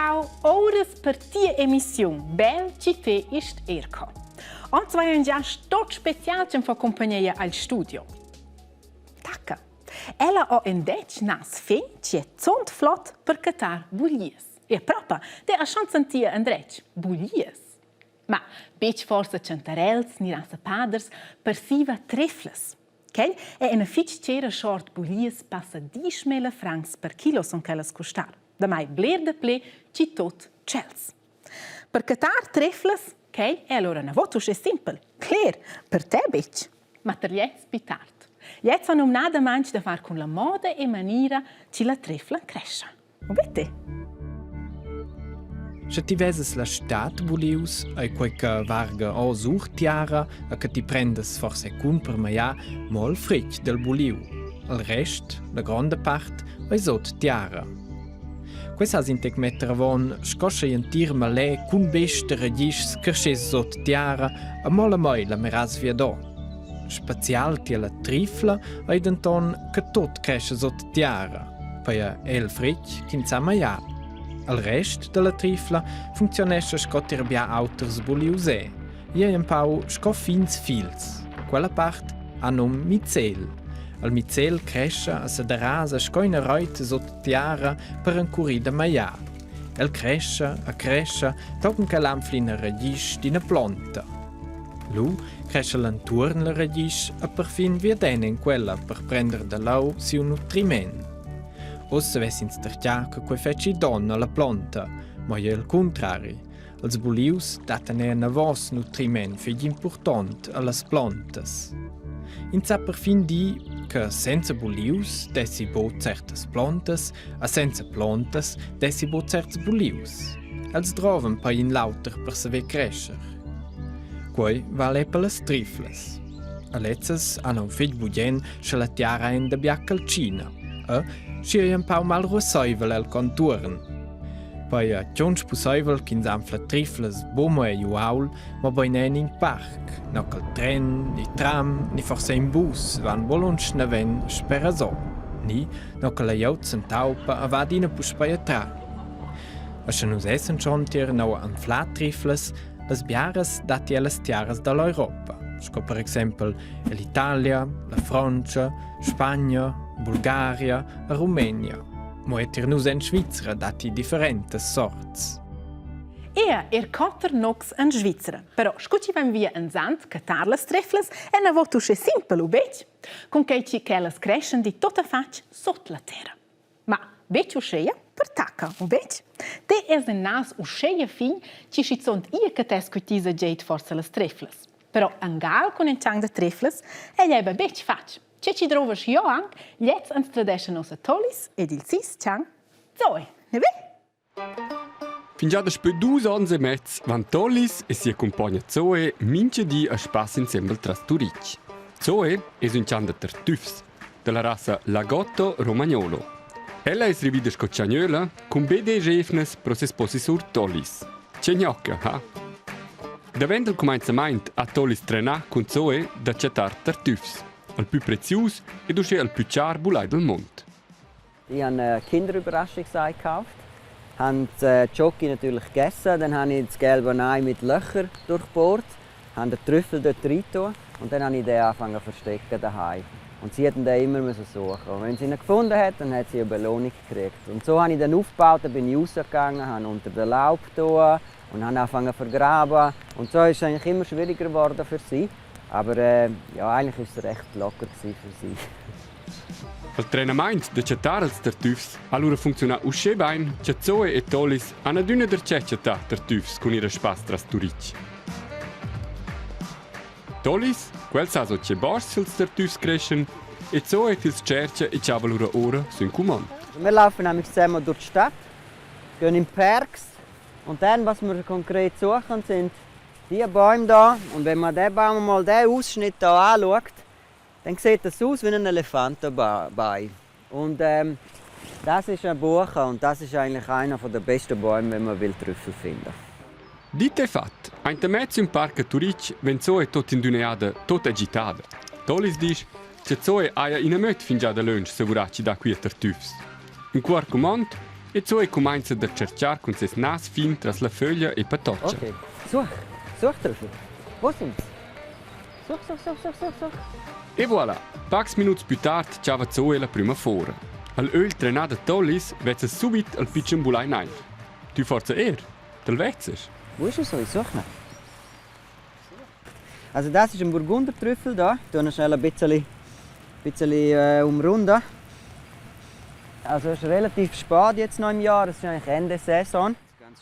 Ciao, oras per tia emissiun Bel ci te ist Erco. Oz vai un giast tot special che fa compagnia al studio. Tacca. Ella ha en dec nas fin ci è zont flott per catar buglies. E propa, te ha schon sentia endretg, buglies. Ma betg forsa chantarels ni rasapaders, persiva treflas. Quel è ina fitg tgera short bulias passa 10.000 francs per kilo son quellas custar. Damai bler da ple chi tot tschels. Per cattar treflas, quel è allora na vot uschè simpel. Cler, per te betg. Ma ter gliez pi tard. Gliez ha numnadamaing da far cun la moda e maniera chi la trefla crescha. U bete? Sche ti vesas la stad bulius, ei quei che varga oz sur tiara e che ti prendas forse cun per maiar mo il fritg del buliu. Il rest, la gronda part, ei sot tiara. Quei sa in tec metter avon, sco sche entir malè cun besta ragischs creschess sot tiara e mola mai la meras viadò. Spazial tier la trifla ei denton che tot cresce sot tiara. Peia el fritg ch'ins sa magliar. Il rest dalla trifla funcziunescha sco tier bia auters bulius è. Ei ei empau sco fins fils. Quella part ha num micel. Il micel crescha e sederasa sco ina reit sut tiara per encurir da magliar. El crescha e crescha tochen ch'el anfla ina ragisch d'ina plonta. Lu crescha l'entuorn la ragisch e perfin viaden en quella per prender da lau siu nutriment. Uss savess ins tertgar che quei fetschi donn alla plonta, mo ei il cuntrari. Els bulius dattan era anavos nutriment fetg impurtont allas plontas. Ins sa perfin dir che senza bulius dessi buc certas plontas e senza plontas dessi buc certs bulius. Els drovan poi in l'auter per saver crescer. Quei vala per las triflas. A lezzas han aunc fetg bugen sche la tiara ein da bia caltschina e schi ei empau malruasseivel el contuorn. Poi è tgunsch pusseivel ch'ins anfla triflas buca mo egl uaul, mobein en in parc, no ch'el tren, ni tram, ni forsa in bus van buc lunsch naven speraso, ni no che la glieud s'entaupa e va adina puspei a trar. E sche nus essan schon tier neu anflar triflas, Las biaras datti ellas tiaras dall'Europa, sco per exempel ell'Italia, la Frontscha, Spagna, Bulgaria e Rumenia. Mo er tier nus en Svizra datti differentas sorts. Ea, er quatter nocs en Svizra. Però scu chi vain via in sand cattar las treflas è na vot uschè simpel, u betg? Cun quai chi ch'ellas creschan di tuottafatg sot la terra. Ma betg uscheia per tacca, u betg? Te es in nas uscheia fin chi schizunt ia che tes cuitisa geit forsa las treflas. Però angal cun in tschang da treflas è eba betg fatg. Che ci drovas jo anc, gliez ans tradescha nossa Tolis ed il sis tschang Zoe, ne ve? Fingià daspö duos ons e mez van Tolis e sia cumpogna Zoe mincha di a spass insembel tras Turich. Zoe es ün chan da tartüfs, da la rassa Lagotto Romagnolo. Ella es rivida sco chagnöla cun be desch eivnas pro ses possessur Tolis. Che gnocca, ha? Davent dal cumainzamaint ha Tolis trenà cun Zoe da chattar tartüfs, il pü prezius ed uschè il pü char bulai dal mond. Ich habe eine Kinderüberraschungsei gekauft, habe die Schoki natürlich gegessen, dann habe ich das gelbe Ei mit Löchern durchbohrt, habe den Trüffel dort reingetan und dann habe ich den angefangen zu verstecken daheim. Und sie hat ihn dann immer müssen suchen. Und wenn sie ihn gefunden hat, dann hat sie eine Belohnung gekriegt. Und so habe ich dann aufgebaut, dann bin ich rausgegangen, habe unter den Laub getan und habe angefangen zu vergraben. Und so ist es eigentlich immer schwieriger geworden für sie. Aber äh, ja, eigentlich war es recht locker für sie. Il trenamaint da chattar els tartüfs ha lura funcziunà uschè bain cha Zoe e Tolis han adüna darcheu chattà tartüfs cun ir a spass tras Turitg. Tolis, quel sa so che bars ils tartüfs creschan e Zoe tils tschercha e chava lura ora sün cumond. Wir laufen nämlich zusammen durch die Stadt, gehen in Parks und dann, was wir konkret suchen, sind die Bäume da. Und wenn man den Baum mal den Ausschnitt hier anschaut, dann sieht das aus wie ein Elefantenbein. Und ähm, das ist ein Buche und das ist eigentlich einer der besten Bäume, wenn man will Trüffel finden. Dit e fat, aintamez ün parc a Turitg vegn Zoe tot in d'üna jada tot agitada. Tolis disch cha Zoe haja inamöd fingià dalönch savurà chi dà quia tartüfs. Ün cuort cumond e E Zoe cumainza da tscherchar cun ses nas fin tras la föglia e patoccia. Okay. Such, such Trüffel. Wo sind's? Such, such, such, such, such, such. E voilà, pacs minuts più tard chava Zoe la prüma fora. Al ögl trenà da Tollis vezza subit al pitschen bulai nair. Tü forsa eir? Te'l vezzas? Wo ist er so? Ich suche ihn. Also das ist ein Burgundertrüffel da. Ich tue schnell ein bisschen, bisschen äh, umrunden. Also es ist relativ spät jetzt noch im Jahr, es ist eigentlich Ende Saison.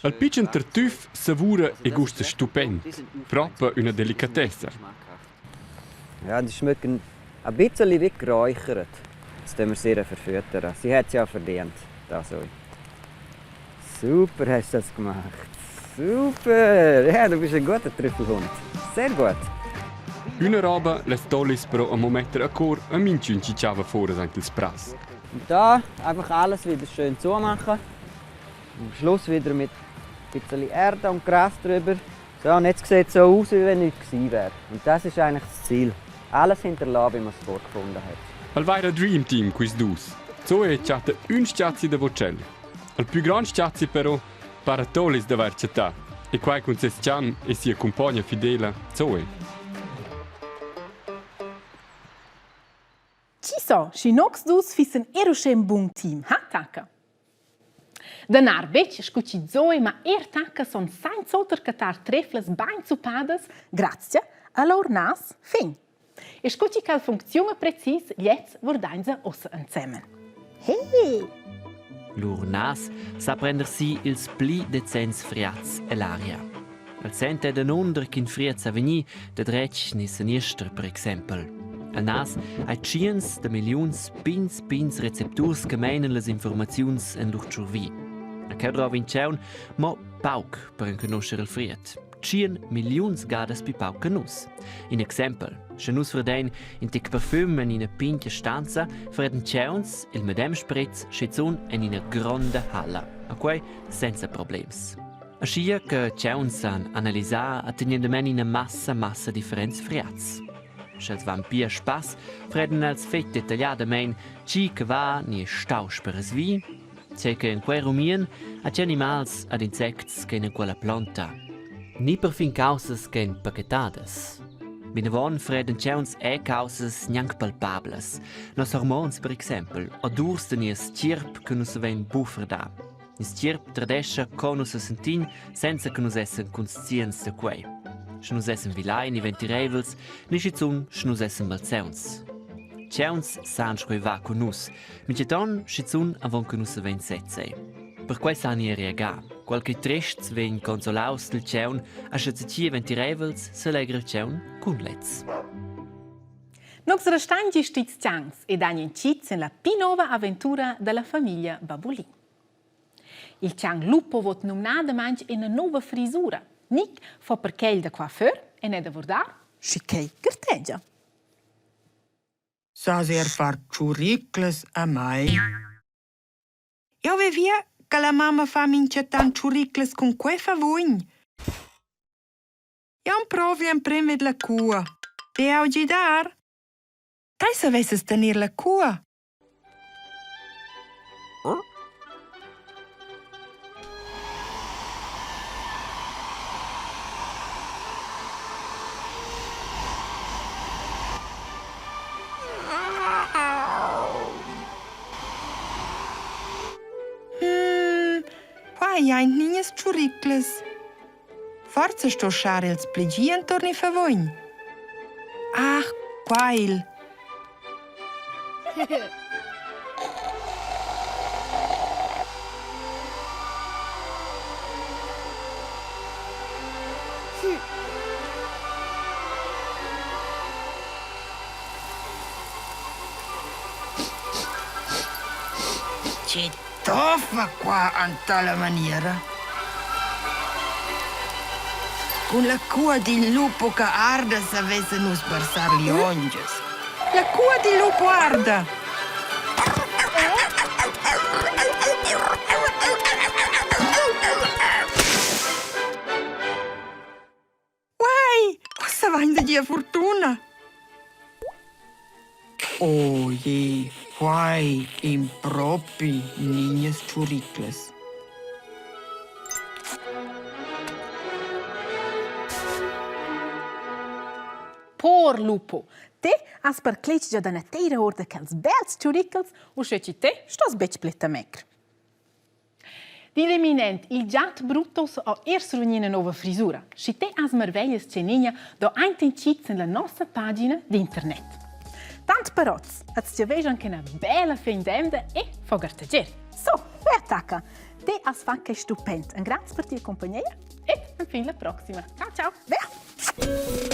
Al pitschen tartüf savura e gusta stupend. Propa üna delicatessa. Ja, die schmecken ein bisschen wie geräuchert. Jetzt tun wir sie ihr verfüttern. Sie hat es ja verdient. Das so. Super hast du das gemacht. Super! Ja, du bist ein guter Trüffelhund. Sehr gut. Üna roba less Tollis però amo metter a cor a minchün chi chava foras aint ils pras. Und da einfach alles wieder schön zumachen. Am Schluss wieder mit ein bisschen Erde und Gras drüber. So, und jetzt sieht es so aus, wie wenn nichts gewesen wäre. Und das ist eigentlich das Ziel. Alles hinterlassen, wie man es vorgefunden hat. Al vaira dream team quist dus. Zoe chatta ün s-chazzi davo tschel. Al plü grand s-chazzi però para Tolis d'avair chattà. E quai cun ses chan e sia cumpogna fidela Zoe. Chi so, schi nox dus fissen er uschè ün bun team, ha Taka? Da nar betg scu chi Zoe ma er Taka son sainz'oter che tar treflas bain zuppadas grazia a lur nas fin. E scu chi ch'el funcziuna precis, gliez vurdainsa ussa ensemen. Hey! Lur nas sa prender si ils pli decents friats ell'aria. El senta danunder ch'in fried sa vegnir da dretg ni seniester per exempel. El nas ha tschients da milliuns pigns pigns recepturs che meinen las informaziuns en lur tschurvi. A cheu drova in tgaun mo pauc per enconuscher il fried. Tschien milliuns gadas pli pauc che nus. In exempel: Sche nus verdein in tic parfüm en ina pintga stanza, verden tgauns il medem sprez schizun en ina gronda halla. A quei senza problems. Aschia che tgauns han analisar a tenendamein ina massa massa differents friats. Sch'els van pia spass, freden els fetg detagliadamein tgi che va ni stau sperasvi, tgei che en quei rumien ha tgei animals ad insects che en quella plonta. Ni perfin caussas ch'ein pachetadas. Vinavon freden tgauns e caussas gnanc palpablas. Nos hormons per exempel, odurs da nies tgierp che nus savein buca fredar. Nies tgierp tradescha co nus sesentin senza che nus essan conscients da quei. Sche nus essan vilai ni ventireivels, ni schizun sche nus essan malsauns. Tgauns san sco ei va cun nus, mintgaton schizun avon che nus savein sezei. Perquei san ei reagar. Qualche trests vegn consolaus dil tgaun, aschia zatgi ventireivels selegra il tgaun cun lez. Nus restan gist ils tgauns ed han entschiet en la pli nova aventura dalla famiglia Babulin. Il tgaun Lupo vot numnadamaing ina nouva frisura. Nic fa perquel da coiffeur e n'è da vurdar, schi quei gartegia. Sas er far tschurriclas a mai? Eu vevia che la mamma fa minchatant tschurriclas cun quei favugn. Eu emprov l'emprim vid la cua. Ti au gidar? Tai savessas tenir la cua. Qua ei aint niñas tschurriclas. Forsa sto schar els pli enturn il favugn. Ach, quail! Tge toffa qua en tala maniera? Cun la cua dil lupo che arda savessen nus barsar liongias. La cua dil lupo arda! Uei, ussa vain da dir fortuna. O je, quai in propi nignas tschurriclas. Por lupo, te has per cletg già da na teira or da quels bels tschurrichels, uschè chi te stos betg pli temer. Dil eminent, il giat Brutus ha er survegnì ina nova frisura. Sche te has marveglias tgenina, do aint in ciz en la nossa pagina d'internet. Tant per oz, az giavesch anche una bella fin d'emda e fo gartegier. So, wer attacca? Te has fatg che stupend. Un grazie per tia compagnia e fin la proxima. Ciao ciao. Via.